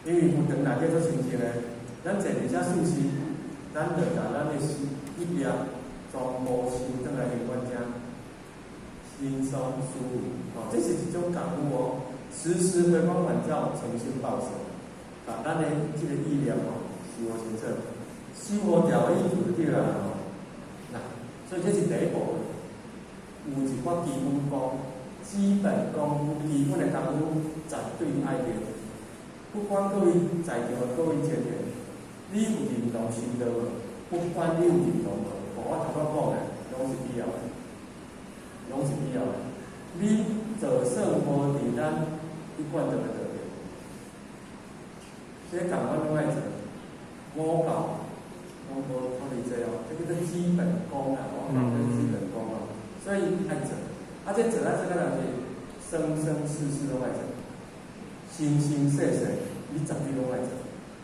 因為佛堂內底做清淨的，咱坐佇遮四時，咱就共咱的心意念全部收轉來玄關遮，輕鬆舒服。哦，這是一種功夫哦。時時回光返照，誠心報捨，共咱的這個意念哦，收予清楚，收予牢的意思就對啦吼。嗱，所以這是第一步，有一寡基本功、基本功夫、基本的功夫，絕對愛練。不管各位在場的各位青年，你有認同修道無？不管你有認同無，我頭拄講的，攏是必要的，攏是必要的。你就算無佇咱一貫道的道理，這共款攏愛做，五教攏無考慮這哦，這叫做基本功啊，五教這基本功哦，所以愛做。啊，這做啊做個就是生生世世攏愛做，生生世世你絕對攏愛做。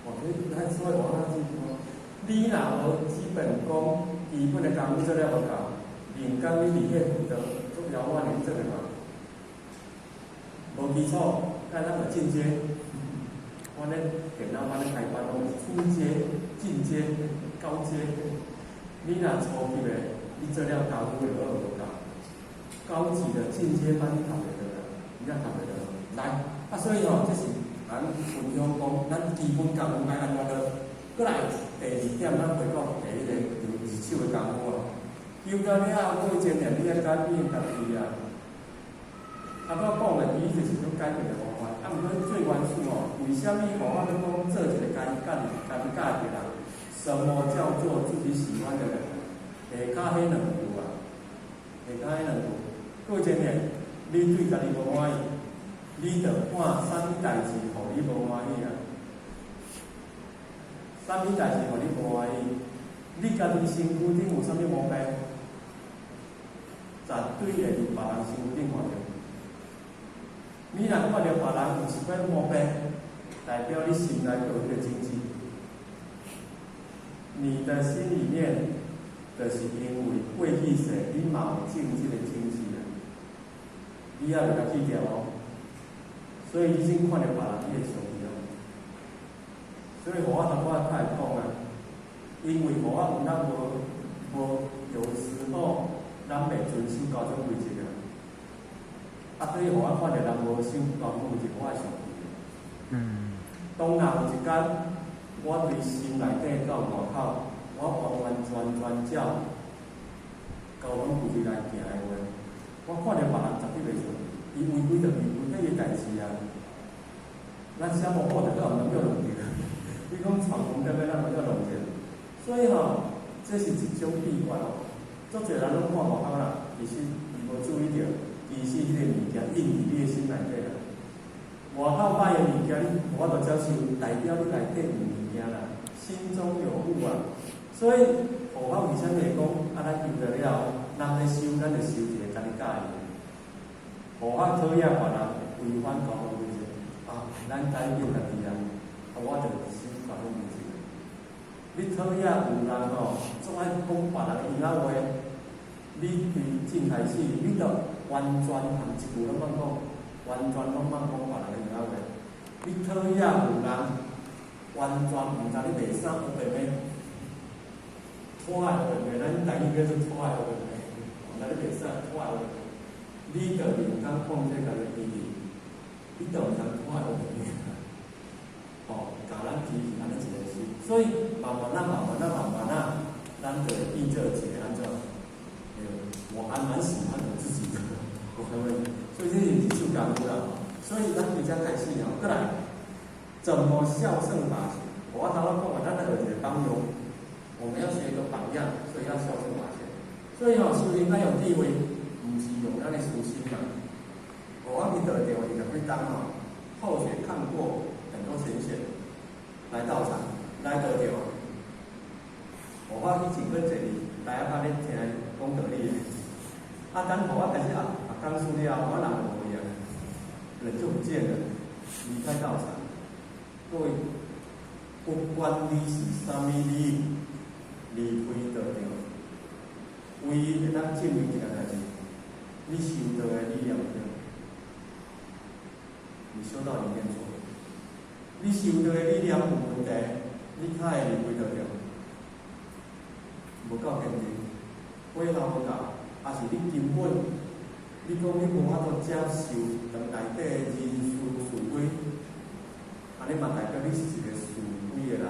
哦，你咱所以我講基本功，你若無基本功，基本的功夫做了無夠，人間你離彼佛道足遙遠的，你做袂到。無基礎，咱咱就進階。我咧電腦班咧開班攏是初階、進階、高階。你若初級的，你做了功夫會無夠。高級的進階班你讀袂落啦，你也讀袂落。來，啊，所以吼，這是咱分享講，咱基本功夫愛按怎做。閣來第二點，咱回講第一個就入手的功夫啊。修到了後，各位青年，你愛改變家己啊。頭拄講的，其實就是一種改變的方法。啊，毋過最原始吼，為啥物吼我欲講做一個家己家己喜歡的人？什麼叫做自己喜歡的人？下跤彼兩句啊，下跤彼兩句。各位青年，你對家己無滿意，你就看啥物代誌予你無歡喜啊？啥物代誌予你無歡喜？你家己身軀頂有啥物毛病？絕對會佇別人身軀頂看著。你若看著別人有一寡毛病，代表你心內有彼個種子。你的心裡面，就是因為過去世你嘛有種這個種子啊，你猶未共去掉哦，所以你先看著別人，你會生氣哦。所以，我頭拄仔較會講啊，因為予我有咱無無有時候，咱袂遵守交通規則啊。啊，所以予我看著人無守交通規則，我會生氣。當若有一工，我對心內底到外口，我完完全全照交通規則來行的話，我看著別人絕對袂生氣。伊違規就違規，彼個代誌啊。咱寫無好就閣毋通叫弄著。你講闖紅燈欲咱嘛叫弄著。所以吼，這是一種秘訣哦。足濟人攏看外口啦，其實伊無注意著，其實彼個物件印佇你的心內底啦。外口歹的物件，你無法度接受，代表你內底有物件啦，心中有物啊。所以，佛法為啥物會講啊？咱修道了，人咧修，咱就修一個家己喜歡的。無法討厭別人違反交通規則啊，咱改變家己啊，啊，我就守交通規則。你討厭有人吼，總愛講別人的閒話，你對正開始，你就完全含一句攏莫講，完全攏莫講別人的閒話。你討厭有人完全毋知咧賣啥烏白罵，拖的烏白罵，咱台語叫做拖的烏白罵，毋知咧賣啥拖的烏白罵。你就袂當控制家己脾氣，你就毋通拖的烏白罵。哦，共咱提起按呢一個心，所以慢慢仔、慢慢仔、慢慢仔，咱就會變做一個按怎？我還蠻喜歡我自己的，我還會，所以這是入手功夫啦。所以咱佇遮開始吼，閣來怎麼孝順法前？我頭拄講啊，咱來學一個榜樣，我們要學一個榜樣，所以要孝順法前。所以吼，修行愛用智慧，毋是用咱的私心嘛。我去道場20幾冬吼，後學看過很多前賢來道場，來道場。我以前閣坐佇大阿咧聽講道理的，啊，等予我開始啊啊講書了，我人就無去啊，人就不見了，離開道場。各位，不管你是啥物理由離開道場，唯一會當證明一件代誌，你修道的理念對，你修道理念錯。你修道的理念有問題，你較會離開道場，無夠堅定，果效無夠，抑是你根本，你講你無法度接受當內底的人事是非，按呢嘛代表你是一個是非的人。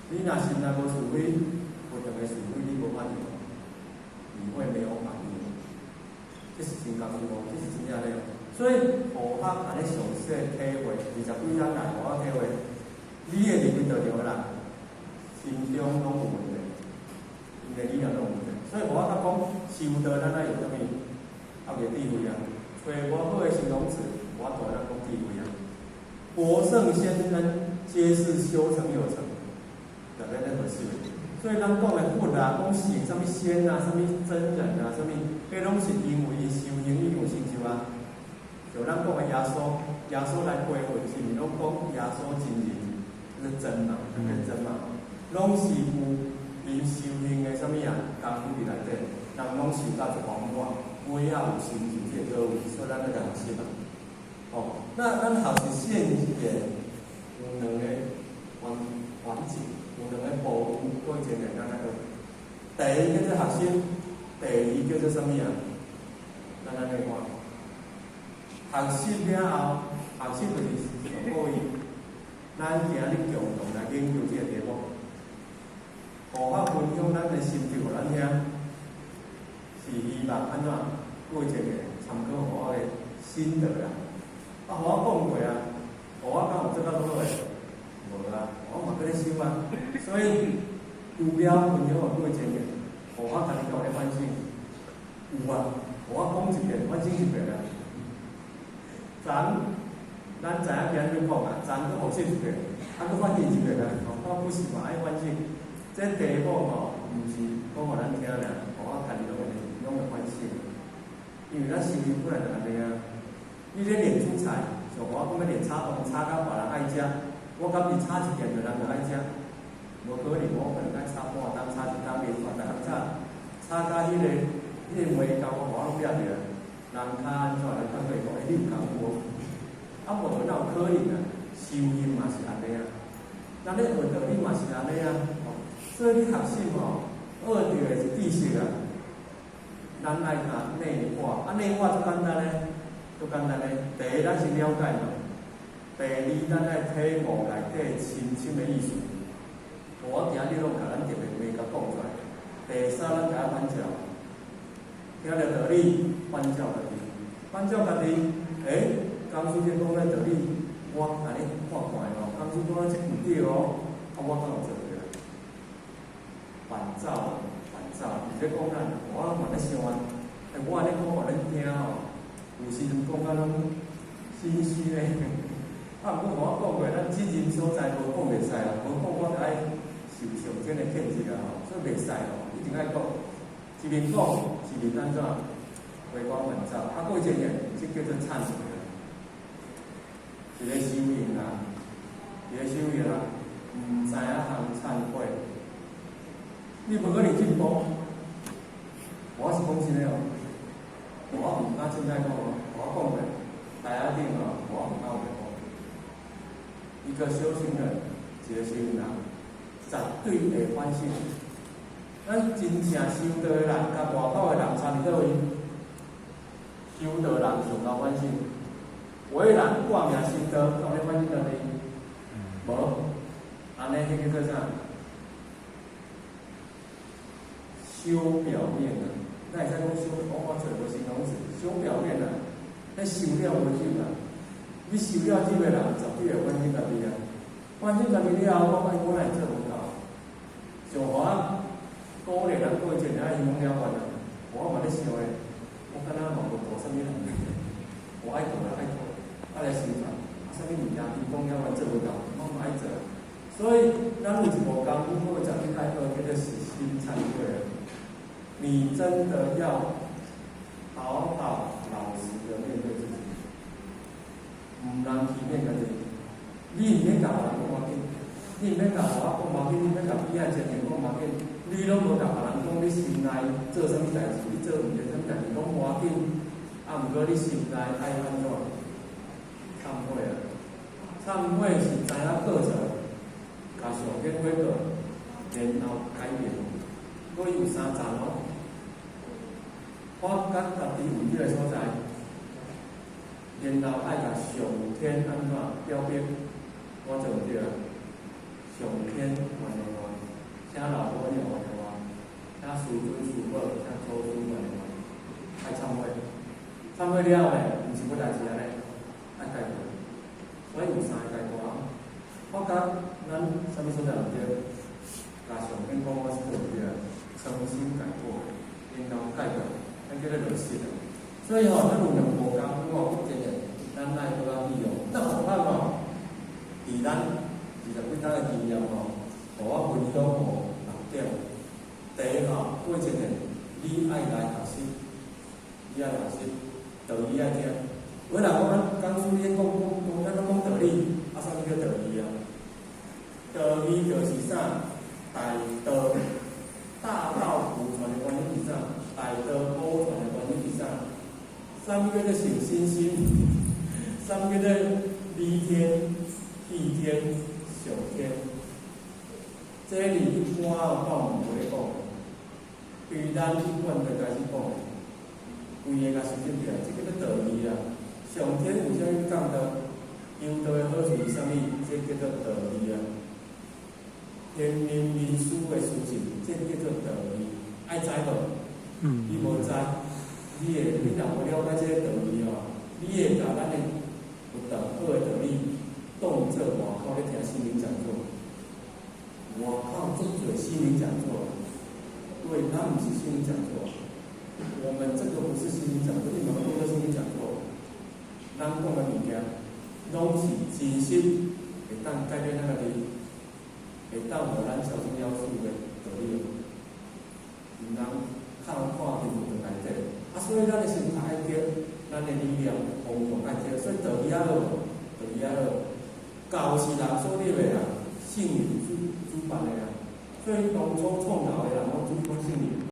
你若心內無是非，無長的是非，你無反應，你會沒有反應。這是真工夫哦，這是真正的哦。所以，何學按呢詳細體會，20幾章來予我體會，你會離開道場的人，心中攏有問題，𪜶的理念攏有問題。所以，我甲講修道，咱愛有啥物？愛有智慧啊！揣無好的形容詞，我當然講智慧啊。佛聖仙人皆是修成有成，逐家咧學習。所以，咱講的佛啊，講聖啥物仙啊，啥物真人啊，啥物，彼攏是因為𪜶修行已經有成就啊。像咱講的耶穌，耶穌來歸佛，是毋是攏講耶穌真人？是真嘛，特別真嘛，攏是有𪜶修行的啥物啊？功夫佇內底，人攏修到一圓滿，尾仔有成就這個果位，所以咱愛來學習嘛。哦，那咱學習現言有兩個環環節，有兩個部分，各位前面咱來學。第一叫做學習，第二叫做啥物啊？咱按呢看。學習了後，學習就是上個月，咱今日共同來研究這個題目，何學分享咱的心得予咱聽，是希望按怎？各位一個參考我的心得啦。啊，予我講過啊，予我敢有做較好的？無啊，我嘛閣咧修啊。所以除了分享予各位前個，予我家己敢有咧反省？有啊，予我講一遍，反省一遍啊。昨咱知影今日欲講啊，昨閣復習一遍，啊，閣反省一遍啊。我不時嘛愛反省。這題目吼，毋是講予咱聽爾，予我家己攏會反省。因為咱修行本來就按呢啊。你咧練煮菜，像我講欲練炒飯，炒甲別人愛食，我敢是炒一件就人就愛食？無可能，我可能愛炒半冬，炒一冬，連續逐工炒，炒甲彼個味道我攏掠著。人較按怎？人較會講，欸，你有功夫無？啊，無哪有可能啊？修行嘛是按呢啊，咱咧學道理嘛是按呢啊。所以你學習吼，學著的是知識啊。咱愛共內化，啊，內化足簡單咧，足簡單咧。第一，咱先了解嘛；第二，咱愛體悟內底深深的意思。我今日攏共咱特別話共講出來。第三，咱共反照，聽著道理，反照家己，反照家己。欸，講師這講的道理，我共你看看哦。講師講這句對哦，啊，我敢有做對？反照，反照，毋使講咱，我嘛咧想啊。欸，我按呢講予恁聽吼，有時陣講甲攏心虛咧。啊，毋過我講過，咱責任所在無講袂使啊，無講我就愛受上天的譴責啊吼，所以袂使吼，一定愛講。一面講，一面按怎？回光返照，啊，閣有一個，這叫做懺悔啊。一個修行人，一個修行人，毋知影通懺悔，你無可能進步。我是講真的哦，我毋敢凊彩講哦，我講過，台仔頂哦，我毋敢有講。一個修行人，一個修行人，絕對會反省。咱真正修道的人，佮外口的人差佇佗位？修道人上𠢕反省，有的人掛名修道，敢有咧反省家己？無，按呢，彼叫做啥？修表面啊！咱會使講修，我揣無形容詞，修表面啊！彼修了無久啊，你修了久的人，絕對會反省家己啊！反省家己了後，講哎，我哪會做無夠？像我鼓勵咱過一個愛用了完啊，我嘛咧想的，我敢若嘛無度啥物人，我愛度啦，愛度，啊來宣傳，啊啥物物件，伊講了完做無夠，我嘛愛做。所以，咱有一步功夫，絕對愛學，叫做實心懺悔啊！你真的要好好老實的面對自己，毋通欺騙家己。你毋免共別人講無要緊，你毋免共我講無要緊，你毋免共邊仔前面講無要緊，你攏無共別人講你心內做啥物代誌，你做毋對啥物代誌攏無要緊。啊，毋過你心內愛按怎？懺悔啊！忏悔是知影過錯，共上天悔過，然後改變。所以有三層哦。發覺家己毋對的所在，然後愛共上天按怎表白，我做毋對啊。上天原諒我，請老母娘原諒我，請師尊師母，請祖師原諒我，愛懺悔。懺悔了後呢，毋是無代誌按呢，愛改過。所以有三個階段。發覺咱啥物所在毋對，共上天講我是做毋對啊，誠心改過，然後改過，咱叫做落實啊。所以吼，咱有兩步工我建議咱愛閣較利用。那後擺吼，佇咱二十幾冬的經驗吼，予我分享五六點。第一吼，過程呢，你愛來學習，你愛學習，道理愛聽。有人講咱講師咧講講講，咱攏講道理，啊，啥物叫道理啊？道理就是啥？大道，大道古傳的原因是啥？大道古傳的原因是啥？啥物叫做誠信心？啥物叫做理天、氣天、上天？這裡一般講無咧講，對咱一般就開始講，規个共實踐起來，這叫做道理啊。上天為啥物降道？求道的好處是啥物？這叫做道理啊。天命民師的事情，這叫做道理。愛知無？你無知，你會你若無了解這個道理哦，你會共咱的佛道好的道理當做外口咧聽心靈講座，外口足濟心靈講座，對，咱毋是心靈講座，我們這個不是心靈講座，你毋通當做心靈講座。咱講的物件，攏是真實，會當改變咱家己，會當予咱超生了死的道理。毋通看看見就來底，啊，所以咱的心態愛對，咱的理念方向愛對，所以道理也好，道理也好，教是人所立的啦，聖靈主辦的啊，所以當初創教的人攏主講聖靈。